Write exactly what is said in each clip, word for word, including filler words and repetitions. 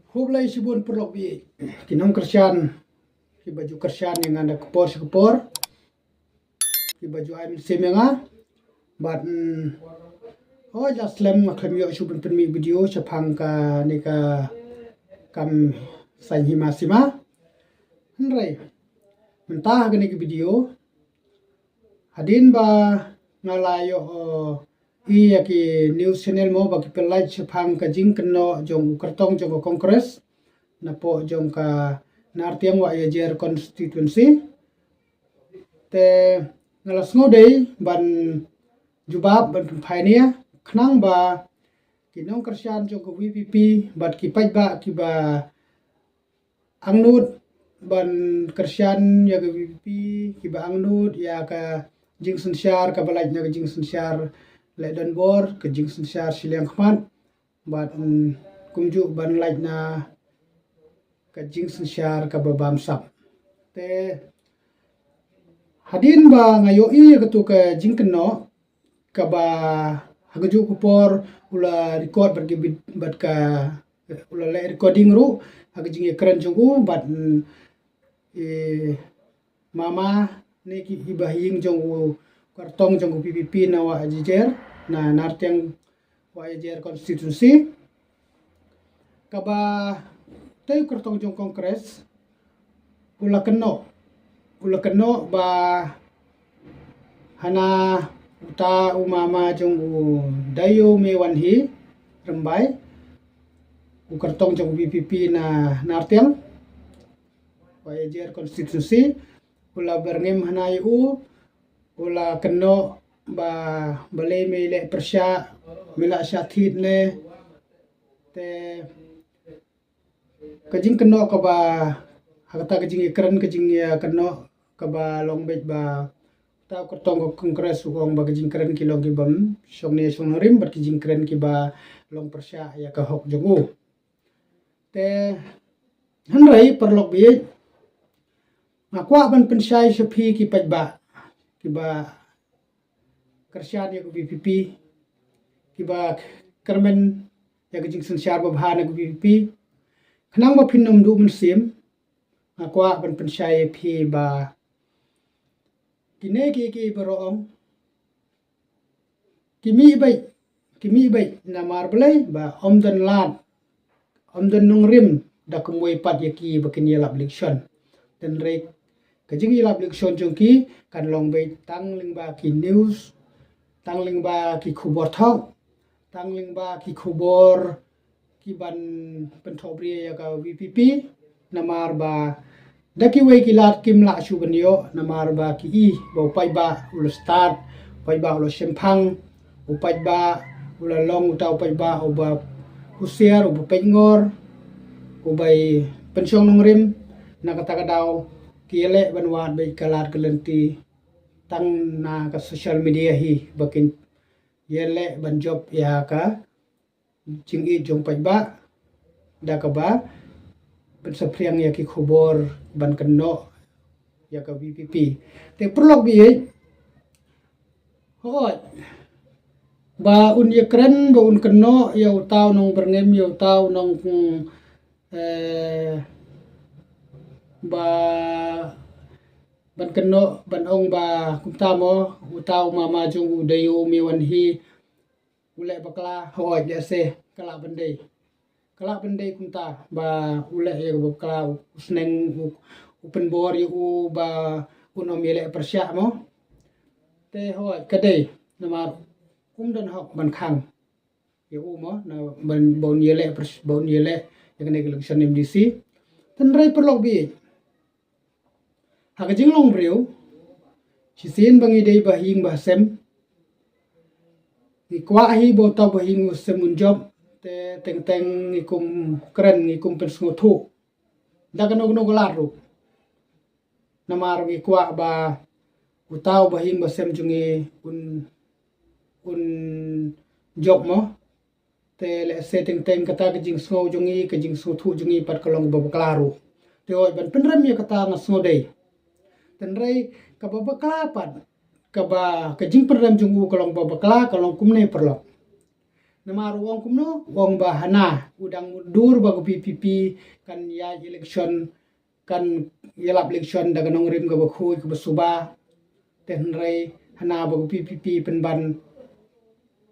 Khublei shibun paralok baieit ki nongkyrshan kiba ju kyrshan ïa nga na ka por sha ka por, kiba ju ai mynsiem ïa nga. Bad mm, hoi la slem nga khlem ïoh shuh ban pynmih video shaphang kane ka kam saiñ hima sima. Hynrei mynta ha kane ka video, hadien ba nga la ïoh, uh, ïa ki news channel mo ba ki pynlait shaphang ka jingkynnoh jong u kyrtong jong ka Congress napoh jong ka Nartiang Wahïajer constituency. Te nga la sngewdei ban jubab, ban pynphaïnia, khnang ba ki nongkyrshan jong ka VPP bad ki paidbah kiba angnud ban kyrshan ïa ka VPP, kiba angnud ïa ka jingsynshar kaba lait na ka jingsynshar leh donbor, ka jingsynshar shiliang khmat, bad mm, kumjuh ban lait na ka jingsynshar kaba bamsap. Te hadien ba nga ïohi ïa katu ka jingkynnoh, kaba ha kajuh ka por u la record bad ka bid-, bad ka, u la leh recording ruh ha ka jingïakren jong u bad mm, i mama ne ki, iba ha ïing jong u kyrtong jong u VPP na Wahïajer, na Nartiang Wahïajer constituency, kaba te u kyrtong jong Congress u la kynnoh, u la kynnoh ba hana uta u mama jong u Daiyo Meiwanhi Rymbai, u kyrtong jong u VPP na Nartiang Wahïajer constituency, u la byrngem hana ïa u, u la kynnoh ba balei me leh pyrshah, me la shah thied ne. Te ka jingkynnoh kaba, ha kata ka jingïakren, ka jingïakynnoh kaba long beit ba uta u kyrtong ka Congress u ong ba ka jingkren ki long ki bym shong ne shong nongrim bad ki jingkren kiba long pyrshah ïa ka hok jong u. Te hynrei paralok baieit, nga kwah ban pynshai sha phi ki paidbah kiba kyrshan ïa ka VPP, kiba kyrmen ïa ka jingsynshar babha na ka VPP, khnang ba phin ym duh mynsiem. Nga kwah ban pynshai ïa phi ba kine ki, ki baroh ong ki mih beit, ki mih beit namar balei ba ym don lad, ym don nongrim da kumwei pat ïa ki ba kin ïalap election. Hynrei ka jingïalap election jong ki kan long beit tang lyngba ki news, tang lyngba ki khubor thok, tang lyngba ki khubor ki ban pynthohbria ïa ka VPP, namar ba da kiwei ki lad kim lah shuh ban ïoh, namar ba ki i ba u paidbah u la stad, u paidbah u la shemphang, u paidbah u la long uta u paidbah uba husiar, uba peitngor, uba i pynshong nongrim. Na kata ka daw ki ïaleh ban wad beit ka lad ka lynti tang na ka social media hi, ba kin ïaleh ban jop ïa ka jingïeit jong paidbah da kaba pynsaphriang ïa ki khubor ban kynnoh ïa ka VPP. Te paralok baieit, hooid, ba un ïakren, ba un kynnoh ïa uta u nongbyrngem, ïa uta u nong, eh, ba ban kynnoh, ban ong ba kumta mo, uta u mama jong u Daiyo Meiwanhi u leh bakla, hooid, lehse ka lah ban dei, ka lah ban dei kumta ba u leh ïa ka bakla, u sneng u, u pynbor ïa u ba un ym ïaleh pyrshah mo. Te hooid ka dei, namar um don hok ban khang ïa u mo, na ban, ba un ïaleh pyrsh-, ba un ïaleh ïa kane ka election MDC. Hynrei paralok baieit, ha ka jinglong briew, shisien ba ngi dei ba ha ïing ba ha sem, ngi kwah hi ba uta u ba ha ïing ba ha sem un jop. Te teng teng ngi kum kren, ngi kum pynsngewthuh da kano kano ka lad ruh, namar ngi kwah ba uta u ba ha ïing ba ha sem jong ngi un, un jop mo. Te lehse teng teng kata ka jingsngew jong ngi, ka jingsngewthuh jong ngi pat ka long ba bakla ruh. Te hooid, ban pynrem ïa kata nga sngewdei. Hynrei kaba bakla pat, kaba ka jingpynrem jong u ka long ba bakla, ka long kumne paralok. Namar u ong kumno, u ong ba hana u dang mutdur ba ka VPP kan ïaid election, kan ïalap election da ka nongrim kaba khuid kaba suba. Te hynrei hana ba ka VPP pynban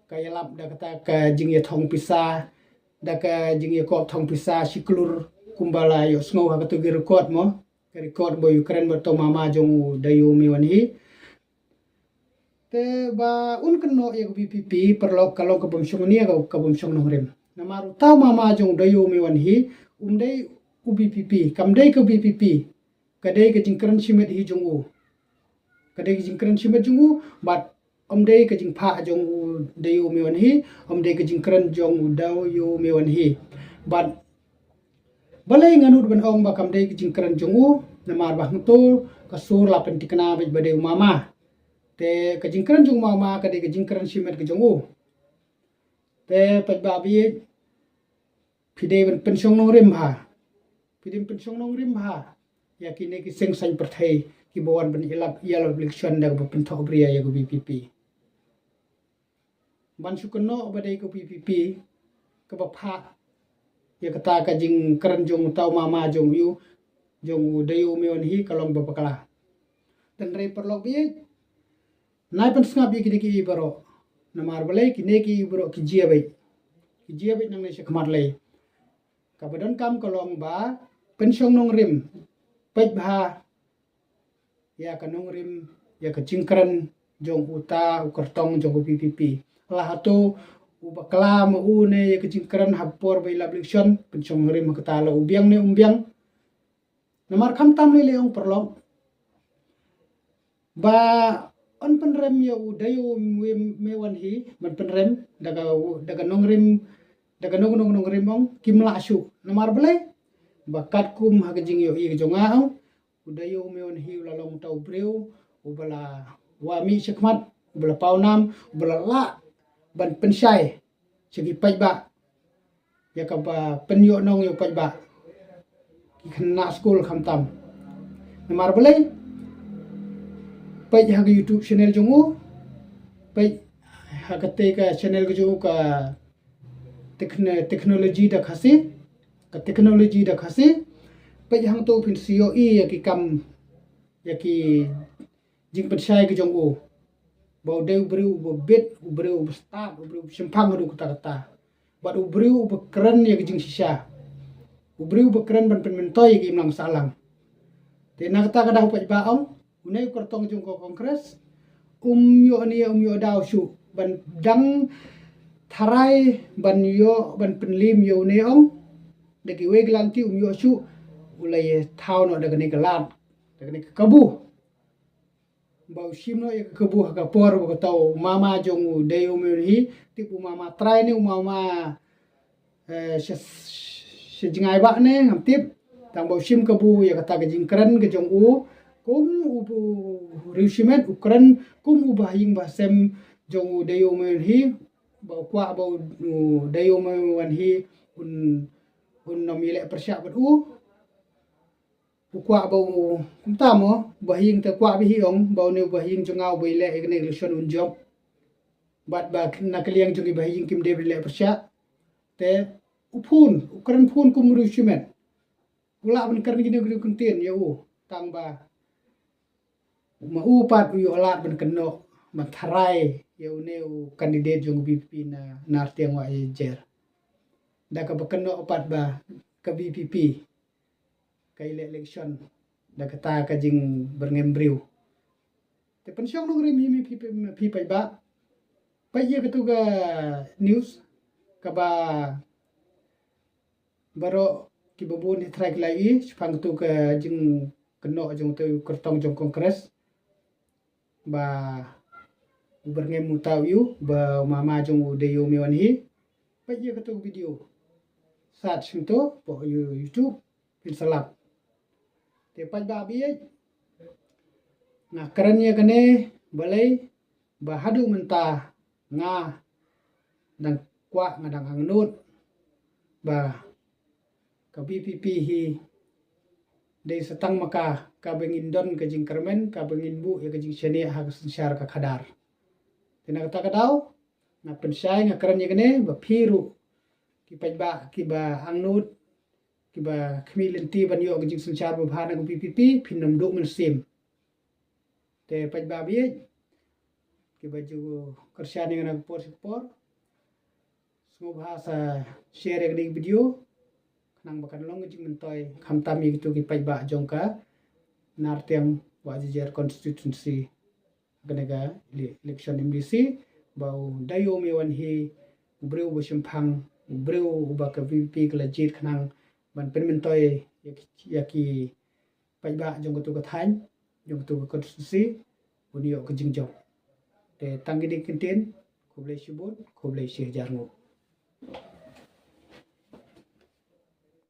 ka ïalap da kata ka jingïathong pisa, da ka jingïakop thong pisa shi klur kumba la ïohsngew ha kato ka record mo, ka record ba u kren bad uta u mama jong u Dayo Mewwanhi. Te ba un kynnoh ïa ka VPP, paralok, ka long ka bym shong nia, ka, ka bym shong nongrim. Namar uta u mama jong u Dayo Mewwanhi um dei u VPP, kam dei ka VPP. Ka dei ka jingkren shimet hi jong u. Ka dei ka jingkren shimet jong u, bad um dei ka jingphah jong u Dayo Mewwanhi, um dei ka jingkren jong u Dayo Mewwanhi. Bad balei nga nud ban ong ba kam dei ka jingkren jong u, namar ba hangto ka sur la pynthikna bad ba dei u mama. Te ka jingkren jong u mama ka dei ka jingkren shimet ka jong u. Te paidbah ba ïeit, phi dei ban pynshong nongrim bha. Phi dei ban pynshong nongrim bha ïa kine ki seng saiñ pyrthei kiba wan ban ïalap, ïalap election da kaba pynthohbria ïa ka VPP. Ban shu kynnoh ba dei ka VPP kaba phah ïa kata ka jingkren jong uta u mama jong u, jong u Dayo Mewwanhi, ka long ba bakla. Te hynrei paralok ba ïeit, nai pynsngap ïa kine kiei baroh. Namar balei? Kine kiei baroh ki jia beit. Ki jia beit nangne shakhmat lei. Kaba donkam ka long ba pynshong nongrim, peit bha ïa ka nongrim, ïa ka jingkren jong uta u kyrtong jong ka VPP. La hato u bakla ma u ne ïa ka jingkren ha por ba ïalap election, pynshong nongrim ha kata, la u biang ne um biang. Namar khamtam lei lei ong paralok ba yn pynrem ïa u Dayo Mewwanhi, ban pynrem da ka, da ka nongrim, da ka nong nong nongrim ong, kim lah shuh. Namar balei? Ba katkum ha ka jingïohi ka jong nga ong, u Dayo Mewwanhi u la long uta u briew uba la wad mih shakhmat, uba la pawnam, uba la lah ban pynshai sha ki paidbah ïa kaba pynïoh nong ïa u paidbah, ki khynnah skul khamtam. Namar balei? Peit ha ka YouTube channel jong u, peit ha kata ka channel ka jong u, ka technology da Khasi, ka technology da Khasi. Peit hangto phin sa ïohi ïa ki kam, ïa ki jingpynshai ka jong u, ba u dei u briew uba bit, u briew uba stad, u briew uba shemphang haduh katta katta. Bad u briew uba kren ïa ka jingshisha, u briew uba kren ban pynmyntoi ïa ka imlang sahlang. Te na kata ka daw paidbah ong, une u kyrtong jong ka Congress um ïoh ne um ïoh daw shuh ban dang tharai ban ïoh ban pynlim ïa une ong. Da kiwei ki lynti um ïoh shuh, u la ïa thaw noh da kane ka lad, da kane ka kabu. Ba u shim noh ïa ka kabu ha ka por ba kata u mama jong u Dayo Mewwanhi, tip u mama trai ne u mama, eh, sha, sha jngai bah ne ngam tip. Tang ba u shim kabu ïa kata ka jingkren ka jong u kum u, u riewshimet, u kren kum u bahaïing bahasem jong u Dayo Mewwanhi, ba u kwah ba u, u Dayo Mewwanhi un, un nym ïaleh pyrshah bad u. U kwah ba u, kumta mo, u bahaïing te kwah bha hi ong ba une u bahaïing jong nga uba ïaleh ïa kane ka election un jop. Bad ba na ka liang jong ki bahaïing kim dei ban leh pyrshah. Te u phone, u kren phone kum u riewshimet. U lah ban kren kine ki kyntien ïa u, tang ba ma u pat u ïoh lad ban kynnoh, ban tharai ïa une u candidate jong ka VPP na, na Rtiang Wahïajer. Da kaba kynnoh pat ba ka VPP ka ïaleh election da kata ka jingbyrngem briew. Te pynshong nongrim hi me phi, phi, phi paidbah. Peit ïa katu ka news kaba baroh kiba bun hi trai ki la ïohi shaphang katu ka jingkynnoh jong utu u kyrtong jong Congress ba u byrngem uta u, ba u mama jong u Dayo Mewwanhi. Peit ïa katu ka video. Search hangto hapoh You-, YouTube, phin sa lap. Te paidbah ba ïeit, nga kren ïa kane balei ba haduh mynta nga dang kwah, nga dang angnud ba ka VPP hi dei sa tang ma ka kaba ngin don ka jingkyrmen, kaba ngin buh ïa ka jingshaniah ha ka synshar ka khadar. Te na kata ka daw Nga pynshai, nga kren ïa kane ba phi ruh ki paidbah kiba angnud, kiba khmih lynti ban ïoh ka jingsynshar babha na ka VPP, phin ym duh mynsiem. Te paidbah ba ïeit, kiba ju kyrshan ïa nga na ka por sha ka por, sngewbha sa share ïa kane ka video khnang ba kan long ka jingmyntoi khamtam ïa kito ki paidbah jong ka Nartiang Wahiajer constituency, kane ka ele-, election MDC, ba u Daiom Iwanhi, u briew uba shemphang, u briew uba ka VPP ka la jied khnang ban pynmyntoi ïa ki, ïa ki paidbah jong katu ka thaiñ, jong katu ka constituency, un ïoh ka jingjop. Te tang kine ki kyntien, khublei shibun, khublei shihajar nguh.